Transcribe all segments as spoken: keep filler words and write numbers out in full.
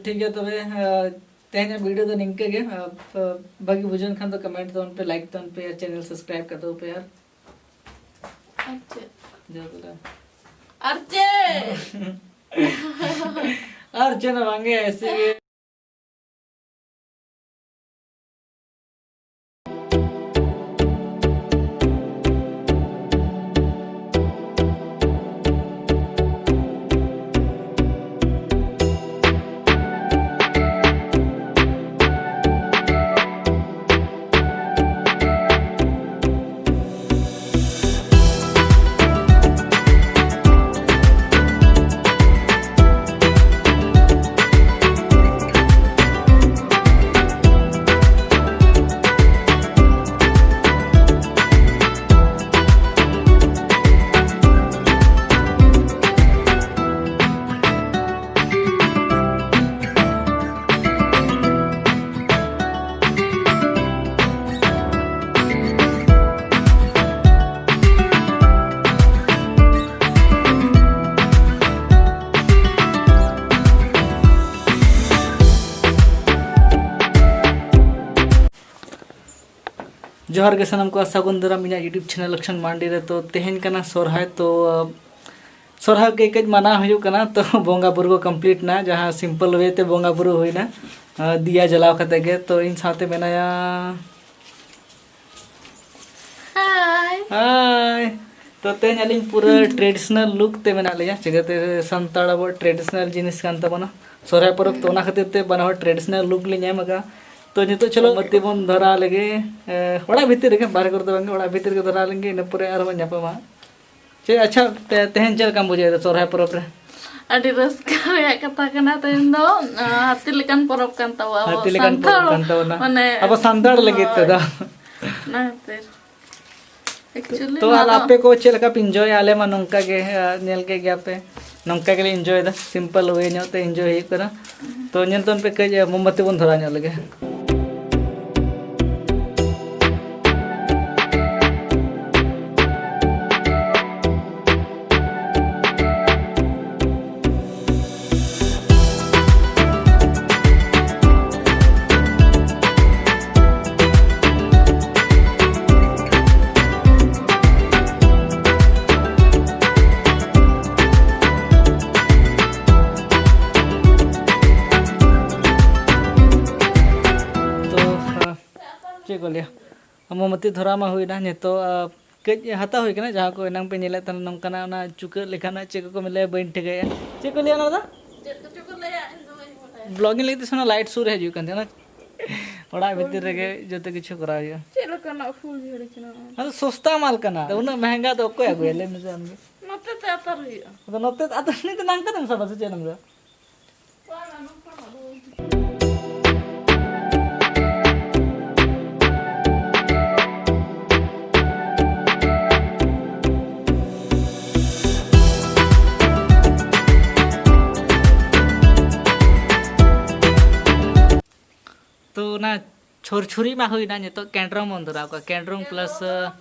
ᱴᱷᱤᱠ ᱜᱮᱭᱟ ᱛᱚᱵᱮ, ᱟᱸ, ᱛᱮᱦᱮᱧᱟᱜ video ᱫᱚ ᱱᱤᱝᱠᱟᱹ ᱜᱮ᱾ ᱟᱸ, ᱵᱷᱟᱹᱜᱤ ᱵᱩᱡᱷᱟᱹᱣ ᱮᱱ ᱠᱷᱟᱱ ᱫᱚ comment ᱛᱟᱵᱚᱱ ᱯᱮ, like ᱛᱟᱵᱚᱱ ᱯᱮ ᱟᱨ channel subscribe ᱠᱟᱛᱟᱵᱚᱱ ᱯᱮ ᱟᱨ ᱟᱨ ᱪᱮᱫ? ᱡᱚᱦᱟᱨ ᱜᱮ᱾ ᱟᱨ ᱪᱮᱫ? ᱟᱨ ᱪᱮᱫ ᱦᱚᱸ ᱵᱟᱝ ᱜᱮ, ᱮᱭᱥᱮ ᱜᱮ᱾ ᱡᱚᱦᱟᱨ ᱜᱮ ᱥᱟᱱᱟᱢ ᱠᱚ, ᱥᱟᱹᱜᱩᱱ ᱫᱟᱨᱟᱢ ᱤᱧᱟᱹᱜ YouTube channel ᱞᱚᱠᱠᱷᱚᱱ ᱢᱟᱱᱰᱤ ᱨᱮ᱾ ᱛᱚ ᱛᱮᱦᱮᱧ ᱠᱟᱱᱟ ᱥᱚᱨᱦᱟᱭ, ᱛᱚ ᱥᱚᱨᱦᱟᱭ ᱜᱮ ᱠᱟᱹᱡ ᱢᱟᱱᱟᱣ ᱦᱩᱭᱩᱜ ᱠᱟᱱᱟ᱾ ᱛᱚ ᱵᱚᱸᱜᱟ ᱵᱩᱨᱩ ᱠᱚ complete ᱱᱟ, ᱡᱟᱦᱟᱸ simple way ᱛᱮ ᱵᱚᱸᱜᱟ ᱵᱩᱨᱩ ᱦᱩᱭᱱᱟ, ᱟᱸ, ᱫᱤᱭᱟ ᱡᱟᱞᱟᱣ ᱠᱟᱛᱮ ᱜᱮ᱾ ᱛᱚ ᱤᱧ ᱥᱟᱶᱛᱮ ᱢᱮᱱᱟᱭᱟ ᱦᱟᱭ᱾ ᱦᱟᱭ᱾ ᱛᱚ ᱛᱮᱦᱮᱧ ᱟᱹᱞᱤᱧ ᱯᱩᱨᱟᱹ traditional look ᱛᱮ ᱢᱮᱱᱟᱜ ᱞᱤᱧᱟ, ᱪᱤᱠᱟᱹᱛᱮ ᱥᱟᱱᱛᱟᱲ ᱟᱵᱚᱣᱟᱜ traditional ᱡᱤᱱᱤᱥ ᱠᱟᱱ ᱛᱟᱵᱚᱱᱟ ᱥᱚᱨᱦᱟᱭ ᱯᱚᱨᱚᱵᱽ᱾ ᱛᱚ ᱚᱱᱟ ᱠᱷᱟᱹᱛᱤᱨ ᱛᱮ ᱵᱟᱱᱟ ᱦᱚᱲ traditional look ᱞᱤᱧ ᱮᱢ ᱟᱠᱟᱫᱼᱟ᱾ ᱛᱚ ᱱᱤᱛᱚᱜ ᱪᱚᱞᱚ ᱢᱚᱢᱵᱟᱛᱤ ᱵᱚᱱ ᱫᱷᱚᱨᱟᱣ ᱞᱮᱜᱮ᱾ ᱮ, ᱚᱲᱟᱜ ᱵᱷᱤᱛᱤᱨ ᱨᱮᱜᱮ, ᱵᱟᱦᱨᱮ ᱠᱚᱨᱮ ᱫᱚ ᱵᱟᱝᱜᱮ, ᱚᱲᱟᱜ ᱵᱷᱤᱛᱤᱨ ᱨᱮᱜᱮ ᱫᱷᱚᱨᱟᱣ ᱞᱮᱱᱜᱮ, ᱤᱱᱟᱹ ᱯᱚᱨᱮ ᱟᱨᱦᱚᱸ ᱵᱚᱱ ᱧᱟᱯᱟᱢᱟ᱾ ᱪᱮᱫ, ᱟᱪᱪᱷᱟ, ᱛᱮ-, ᱛᱮᱦᱮᱧ ᱪᱮᱫ ᱞᱮᱠᱟᱢ ᱵᱩᱡᱷᱟᱹᱣ ᱮᱫᱟ ᱥᱚᱨᱦᱟᱭ ᱯᱚᱨᱚᱵᱽ ᱨᱮ? ᱟᱹᱰᱤ ᱨᱟᱹᱥᱠᱟᱹ ᱨᱮᱭᱟᱜ ᱠᱟᱛᱷᱟ ᱠᱟᱱᱟ ᱛᱮᱦᱮᱧ ᱫᱚ᱾ ᱟᱸ, ᱦᱟᱹᱛᱤ ᱞᱮᱠᱟᱱ ᱯᱚᱨᱚᱵᱽ ᱠᱟᱱ ᱛᱟᱵᱚ ᱟᱵᱚ ᱦᱟᱹᱛᱤ ᱞᱮᱠᱟᱱ ᱥᱟᱱᱛᱟᱲ, ᱯᱚᱨᱚᱵᱽ ᱠᱟᱱ ᱛᱟᱵᱚᱱᱟ᱾ ᱢᱟᱱᱮ, ᱟᱵᱚ ᱥᱟᱱᱛᱟᱲ ᱞᱟᱹᱜᱤᱫ ᱦᱳᱭ᱾ ᱛᱮᱫᱚ᱾ ᱚᱱᱟ ᱠᱷᱟᱹᱛᱤᱨ᱾ Actually, ᱛᱚ ᱱᱚᱣᱟ ᱟᱨ ᱫᱚ ᱟᱯᱮ ᱠᱚ ᱪᱮᱫ ᱞᱮᱠᱟ ᱯᱮ enjoyᱟ? ᱟᱞᱮ ᱢᱟ ᱱᱚᱝᱠᱟ ᱜᱮ, ᱦᱮᱸ, ᱧᱮᱞ ᱠᱮᱫ ᱜᱮᱭᱟ ᱯᱮ, ᱱᱚᱝᱠᱟ ᱜᱮᱞᱮ enjoy ᱮᱫᱟ, simple way ᱧᱚᱜ ᱛᱮ enjoy ᱦᱩᱭᱩᱜ ᱠᱟᱱᱟ᱾ ᱛᱚ ᱧᱮᱞ ᱛᱟᱵᱚᱱ ᱯᱮ, ᱠᱟᱹᱡ ᱢᱳᱢᱵᱟᱛᱤ ᱵᱚᱱ ᱫᱷᱚᱨᱟᱣ ᱧᱚᱜ ᱞᱮᱜᱮ᱾ ᱪᱮᱫ ᱠᱚ ᱞᱟᱹᱭᱟ, ᱢᱳᱢᱵᱟᱛᱤ ᱫᱷᱚᱨᱟᱣ ᱢᱟ ᱦᱩᱭᱱᱟ᱾ ᱱᱤᱛᱚᱜ ᱟᱨ ᱠᱟᱹᱡ ᱦᱟᱛᱟᱣ ᱦᱩᱭ ᱠᱟᱱᱟ, ᱡᱟᱦᱟᱸ ᱠᱚ ᱮᱱᱟᱝ ᱯᱮ ᱧᱮᱞᱮᱫ ᱛᱟᱦᱮᱱᱟ, ᱱᱚᱝᱠᱟᱱᱟᱜ ᱚᱱᱟ ᱪᱩᱠᱟᱹᱜ ᱞᱮᱠᱟᱱᱟᱜ ᱪᱮᱫ ᱠᱚᱠᱚ ᱞᱟᱹᱭᱟ, ᱵᱟᱹᱧ ᱴᱷᱤᱠᱟᱹᱭᱟ᱾ ᱪᱮᱫ ᱠᱚ ᱞᱟᱹᱭᱟ ᱚᱱᱟ ᱫᱚ? ᱵᱞᱚᱜᱤᱝ ᱞᱟᱹᱜᱤᱫ ᱛᱮ ᱥᱮ ᱚᱱᱟ ᱞᱟᱭᱤᱴ ᱥᱩᱨ ᱨᱮ ᱦᱤᱡᱩᱜ ᱠᱟᱱ ᱛᱟᱦᱮᱱᱟ᱾ ᱚᱲᱟᱜ ᱵᱷᱤᱛᱤᱨ ᱨᱮᱜᱮ ᱡᱚᱛᱚ ᱠᱤᱪᱷᱩ ᱠᱚᱨᱟᱣ ᱦᱩᱭᱩᱜᱼᱟ᱾ ᱪᱮᱫ ᱞᱮᱠᱟᱱᱟᱜ ᱯᱷᱩᱞ ᱡᱷᱟᱹᱲᱤ ᱠᱟᱱᱟ? ᱟᱫᱚ ᱥᱚᱥᱛᱟ ᱢᱟᱞ ᱠᱟᱱᱟ, ᱩᱱᱟᱹᱜ ᱢᱮᱦᱮᱝᱜᱟ ᱫᱚ ᱚᱠᱚᱭ ᱟᱹᱜᱩᱭᱟ? ᱞᱟᱹᱭ ᱢᱮᱥᱮ ᱟᱢᱜᱮ᱾ ᱱᱚᱛᱮ ᱛᱮ ᱟᱛᱟᱨ ᱦᱩᱭᱩᱜᱼᱟ᱾ ᱟᱫᱚ ᱱᱚᱛᱮ ᱟᱫᱚ ᱱᱤᱛ ᱱᱟᱝᱠᱟ ᱛᱮᱢ ᱥᱟᱵᱟ ᱥᱮ ᱪᱮᱫ ᱟᱢ ᱫᱚ? ᱛᱚ ᱚᱱᱟ ᱪᱷᱚᱨᱪᱷᱩᱨᱤ ᱢᱟ ᱦᱩᱭᱱᱟ, ᱱᱤᱛᱚᱜ ᱠᱮᱱᱰᱨᱚᱝ ᱵᱚᱱ ᱫᱷᱚᱨᱟᱣ ᱠᱚᱣᱟ᱾ ᱠᱮᱱᱰᱨᱚᱝ ᱯᱞᱟᱥ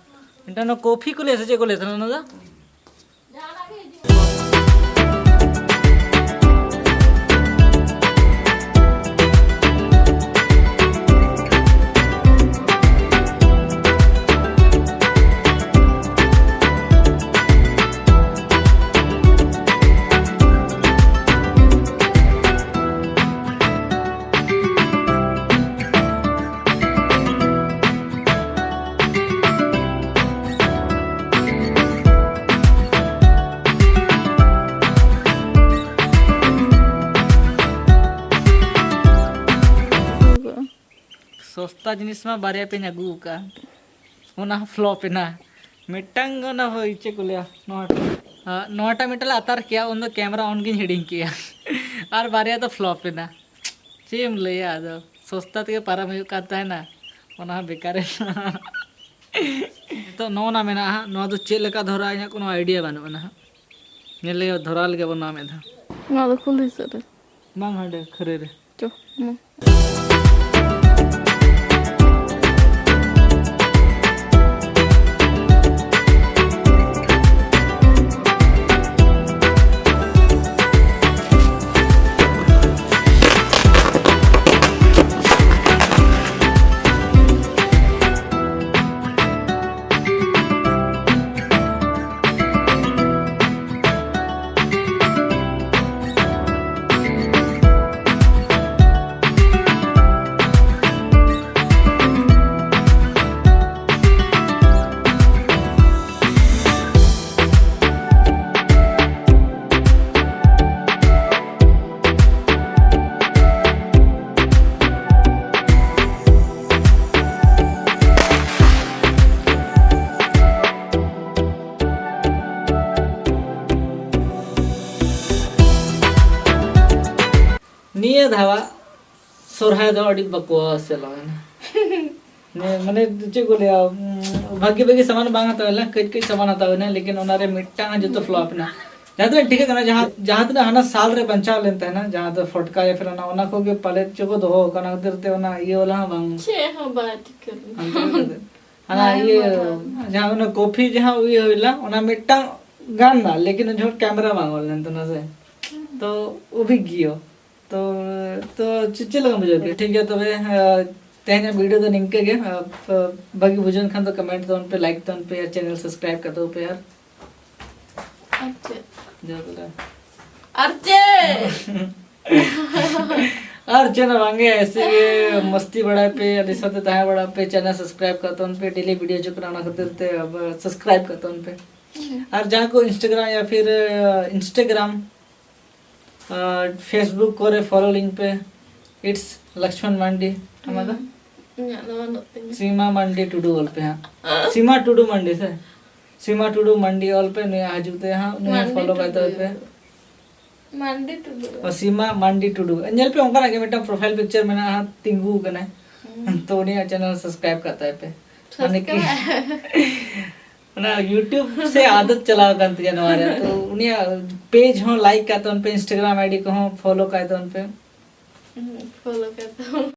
ᱢᱤᱫᱴᱟᱝ ᱚᱱᱟ ᱠᱚᱯᱷᱤ ᱠᱚ ᱞᱟᱹᱭᱟ ᱥᱮ ᱪᱮᱫ ᱠᱚ ᱞᱟᱹᱭᱟ ᱚᱱᱟ ᱫᱚ? ᱥᱚᱥᱛᱟ ᱡᱤᱱᱤᱥ ᱢᱟ ᱵᱟᱨᱭᱟ ᱯᱮᱧ ᱟᱹᱜᱩ ᱟᱠᱟᱫᱼᱟ, ᱚᱱᱟ ᱦᱚᱸ ᱯᱷᱞᱚᱯ ᱮᱱᱟ᱾ ᱢᱤᱫᱴᱟᱝ ᱚᱱᱟ ᱦᱳᱭ, ᱪᱮᱫ ᱠᱚ ᱞᱟᱹᱭᱟ, ᱱᱚᱣᱟ, ᱟᱸ, ᱱᱚᱣᱟᱴᱟᱜ ᱢᱤᱫᱴᱟᱝ ᱞᱮ ᱟᱛᱟᱨ ᱠᱮᱭᱟ, ᱩᱱᱫᱚ ᱠᱮᱢᱮᱨᱟ ᱚᱱ ᱜᱤᱧ ᱦᱤᱲᱤᱧ ᱠᱮᱜᱼᱟ᱾ ᱟᱨ ᱵᱟᱨᱭᱟ ᱫᱚ ᱯᱷᱞᱚᱯ ᱮᱱᱟ᱾ ᱪᱮᱫ ᱮᱢ ᱞᱟᱹᱭᱟ, ᱟᱫᱚ ᱥᱚᱥᱛᱟ ᱛᱮᱜᱮ ᱯᱟᱨᱚᱢ ᱦᱩᱭᱩᱜ ᱠᱟᱱ ᱛᱟᱦᱮᱱᱟ, ᱚᱱᱟ ᱦᱚᱸ ᱵᱮᱠᱟᱨ ᱮᱱᱟ᱾ ᱱᱤᱛᱚᱜ ᱱᱚᱜᱼᱚ ᱱᱟ ᱢᱮᱱᱟᱜᱼᱟ ᱦᱟᱸᱜ, ᱱᱚᱣᱟ ᱫᱚ ᱪᱮᱫ ᱞᱮᱠᱟ ᱫᱷᱚᱨᱟᱜᱼᱟ ᱤᱧᱟᱹᱜ ᱠᱳᱱᱳ ᱟᱭᱰᱤᱭᱟ ᱵᱟᱹᱱᱩᱜ ᱟᱱᱟ ᱦᱟᱸᱜ᱾ ᱧᱮᱞ ᱞᱮᱜᱮ, ᱫᱷᱚᱨᱟᱣ ᱞᱮᱜᱮ ᱵᱚᱱ ᱱᱚᱣᱟ ᱢᱤᱫ ᱫᱷᱟᱣ᱾ ᱱᱚᱣᱟ ᱫᱚ ᱠᱩᱞᱦᱤ ᱥᱮᱫ ᱨᱮ᱾ ᱵᱟᱝ, ᱦᱟᱸᱰᱮ ᱠᱷᱟᱹᱨᱟᱹᱭ ᱨᱮ᱾ ᱪᱚ, ᱢᱟ᱾ ᱱᱤᱭᱟᱹ ᱫᱷᱟᱣᱟᱜ ᱥᱚᱨᱦᱟᱭ ᱫᱚ ᱟᱹᱰᱤ ᱵᱟᱠᱚ ᱪᱟᱞᱟᱣ ᱮᱱᱟ᱾ ᱱᱤᱭᱟᱹ ᱢᱟᱱᱮ ᱪᱮᱫ ᱠᱚ ᱞᱟᱹᱭᱟ, ᱩᱢ, ᱵᱷᱟᱜᱤ ᱵᱷᱟᱜᱤ ᱥᱟᱢᱟᱱ ᱵᱟᱝ ᱦᱟᱛᱟᱣ ᱞᱮᱱᱟ, ᱠᱟᱹᱡ ᱠᱟᱹᱡ ᱥᱟᱢᱟᱱ ᱦᱟᱛᱟᱣ ᱮᱱᱟ, ᱞᱮᱠᱤᱱ ᱚᱱᱟᱨᱮ ᱢᱤᱫᱴᱟᱝ ᱡᱚᱛᱚ ᱯᱷᱞᱚᱯ ᱮᱱᱟ᱾ ᱡᱟᱦᱟᱸ ᱛᱤᱱᱟᱹᱜ ᱴᱷᱤᱠ ᱠᱟᱱᱟ, ᱡᱟᱦᱟᱸ ᱡᱟᱦᱟᱸ ᱛᱤᱱᱟᱹᱜ ᱦᱟᱱᱟ ᱥᱟᱞ ᱨᱮ ᱵᱟᱧᱪᱟᱣ ᱞᱮᱱ ᱛᱟᱦᱮᱱᱟ, ᱡᱟᱦᱟᱸ ᱫᱚ ᱯᱷᱚᱴᱠᱟ ᱭᱟ ᱯᱷᱤᱨ ᱚᱱᱟ, ᱚᱱᱟ ᱠᱚᱜᱮ ᱯᱟᱞᱮᱫ ᱪᱚ ᱠᱚ ᱫᱚᱦᱚ ᱟᱠᱟᱱᱟ, ᱠᱷᱟᱹᱛᱤᱨ ᱛᱮ ᱚᱱᱟ ᱤᱭᱟᱹ ᱣᱟᱞᱟ ᱦᱚᱸ ᱵᱟᱝ᱾ ᱪᱮᱫ ᱦᱚᱸ ᱵᱟᱭ ᱪᱤᱠᱟᱹ ᱞᱮᱱᱟ᱾ ᱦᱟᱱᱟ ᱵᱟᱭ ᱤᱭᱟᱹ ᱢᱟᱨᱟᱝ᱾ ᱡᱟᱦᱟᱸ ᱚᱱᱟ ᱠᱚᱯᱷᱤ ᱡᱟᱦᱟᱸ ᱤᱭᱟᱹ ᱦᱩᱭ ᱞᱮᱱᱟ, ᱚᱱᱟ ᱢᱤᱫᱴᱟᱝ ᱜᱟᱱ ᱮᱱᱟ, ᱞᱮᱠᱤᱱ ᱩᱱ ᱡᱚᱠᱷᱚᱱ ᱠᱮᱢᱮᱨᱟ ᱵᱟᱝ ᱚᱱ ᱞᱮᱱ ᱛᱟᱦᱮᱱᱟ ᱥᱮ, ᱛᱚ ᱚᱵᱷᱤᱜᱽᱜᱚ᱾ ᱛᱚ, ᱛᱚ ᱪᱮᱫ, ᱪᱮᱫ ᱞᱮᱠᱟᱢ ᱵᱩᱡᱷᱟᱹᱣ ᱠᱮᱫᱟ? ᱴᱷᱤᱠ ᱜᱮᱭᱟ, ᱛᱚᱵᱮ, ᱟᱸ, ᱛᱮᱦᱮᱧᱟᱜ ᱵᱷᱤᱰᱤᱭᱳ ᱫᱚ ᱱᱤᱝᱠᱟᱹ ᱜᱮ᱾ ᱟᱸ, ᱵᱷᱟᱹᱜᱤ ᱵᱩᱡᱷᱟᱹᱣ ᱮᱱ ᱠᱷᱟᱱ ᱫᱚ ᱠᱚᱢᱮᱱᱴ ᱛᱟᱵᱚᱱ ᱯᱮ, ᱞᱟᱭᱤᱠ ᱛᱟᱵᱚᱱ ᱯᱮ ᱟᱨ ᱪᱮᱱᱮᱞ ᱥᱟᱵᱥᱠᱨᱟᱭᱤᱵ ᱠᱟᱛᱟᱵᱚ ᱯᱮ ᱟᱨ ᱟᱨ ᱪᱮᱫ? ᱡᱚᱦᱟᱨ ᱜᱮ᱾ ᱟᱨ ᱪᱮᱫ? ᱟᱨ ᱪᱮᱫ ᱦᱚᱸ ᱵᱟᱝᱜᱮ, ᱮᱥᱮ ᱜᱮ ᱢᱚᱥᱛᱤ ᱵᱟᱲᱟᱭ ᱯᱮ, ᱟᱹᱰᱤ ᱥᱟᱶᱛᱮ ᱛᱟᱦᱮᱸ ᱵᱟᱲᱟᱜ ᱯᱮ, ᱪᱮᱱᱮᱞ ᱥᱟᱵᱥᱠᱨᱟᱭᱤᱵ ᱠᱟᱜ ᱛᱟᱵᱚᱱ ᱯᱮ, ᱰᱮᱞᱤ ᱵᱷᱤᱰᱤᱭᱳ ᱦᱤᱡᱩᱜ ᱠᱟᱱᱟ, ᱚᱱᱟ ᱠᱷᱟᱹᱛᱤᱨ ᱛᱮ ᱟᱵᱚ ᱥᱟᱵᱥᱠᱨᱟᱭᱤᱵ ᱠᱟᱜ ᱛᱟᱵᱚᱱ ᱯᱮ᱾ ᱟᱨ ᱡᱟᱦᱟᱸ ᱠᱚ ᱤᱱᱥᱴᱟᱜᱨᱟᱢ ᱭᱟ ᱯᱷᱤᱨ, ᱟᱸ, ᱤᱱᱥᱴᱟᱜᱨᱟᱢ ᱟᱨ Facebook ᱠᱚᱨᱮ ᱯᱷᱚᱞᱳ ᱞᱤᱧ ᱯᱮ, it's ᱞᱚᱠᱥᱢᱚᱱ ᱢᱟᱱᱰᱤ᱾ ᱟᱢᱟᱜ ᱫᱚ? ᱦᱩᱸ, ᱤᱧᱟᱹᱜ ᱫᱚ ᱵᱟᱹᱱᱩᱜ ᱛᱤᱧᱟ᱾ ᱥᱤᱢᱟ ᱢᱟᱱᱰᱤ ᱴᱩᱰᱩ ᱚᱞ ᱯᱮ ᱦᱟᱸᱜ᱾ ᱥᱤᱢᱟ ᱴᱩᱰᱩ ᱢᱟᱱᱰᱤ ᱥᱮ? ᱥᱤᱢᱟ ᱴᱩᱰᱩ ᱢᱟᱱᱰᱤ ᱚᱞ ᱯᱮ, ᱱᱩᱭᱟᱜ ᱦᱤᱡᱩᱜ ᱛᱮ ᱦᱟᱸᱜ, ᱱᱩᱭ ᱢᱟᱱᱰᱤ ᱯᱷᱚᱞᱳ ᱠᱟᱭ ᱴᱩᱰᱩ᱾ ᱛᱟᱵᱚᱱ ᱯᱮ᱾ ᱢᱟᱱᱰᱤ ᱴᱩᱰᱩ᱾ ᱚ, ᱥᱤᱢᱟ ᱢᱟᱱᱰᱤ ᱴᱩᱰᱩ᱾ ᱧᱮᱞ ᱯᱮ, ᱚᱱᱠᱟᱱᱟᱜ ᱜᱮ ᱢᱤᱫᱴᱟᱝ ᱯᱨᱚᱯᱷᱟᱭᱤᱞ ᱯᱤᱠᱪᱟᱨ ᱢᱮᱱᱟᱜᱼᱟ, ᱛᱤᱸᱜᱩ ᱠᱟᱱᱟᱭ᱾ ᱦᱩᱸ᱾ ᱛᱚ ᱩᱱᱤᱭᱟᱜ ᱪᱮᱱᱮᱞ ᱥᱟᱵᱥᱠᱨᱟᱭᱤᱵ ᱠᱟᱜ ᱛᱟᱭ ᱯᱮ᱾ ᱢᱟᱱᱮ ᱠᱤ ᱥᱟᱵᱥᱠᱨᱟᱭᱤᱵ᱾ ᱚᱱᱟ YouTube ᱥᱮ ᱟᱫᱚᱛ ᱪᱟᱞᱟᱣ ᱟᱠᱟᱱ ᱛᱤᱧᱟ ᱱᱚᱣᱟ ᱨᱮ᱾ ᱛᱚ ᱩᱱᱤᱭᱟᱜ ᱯᱮᱡᱽ ᱦᱚᱸ ᱞᱟᱭᱤᱠ ᱠᱟᱜ ᱛᱟᱵᱚᱱ ᱯᱮ, ᱤᱱᱥᱴᱟᱜᱨᱟᱢ ᱟᱭᱰᱤ ᱠᱚᱦᱚᱸ ᱯᱷᱚᱞᱳ ᱠᱟᱜ ᱛᱟᱵᱚᱱ ᱯᱮ᱾ ᱦᱩᱸ, ᱯᱷᱚᱞᱳ ᱠᱟᱜ ᱛᱟᱵᱚᱱ᱾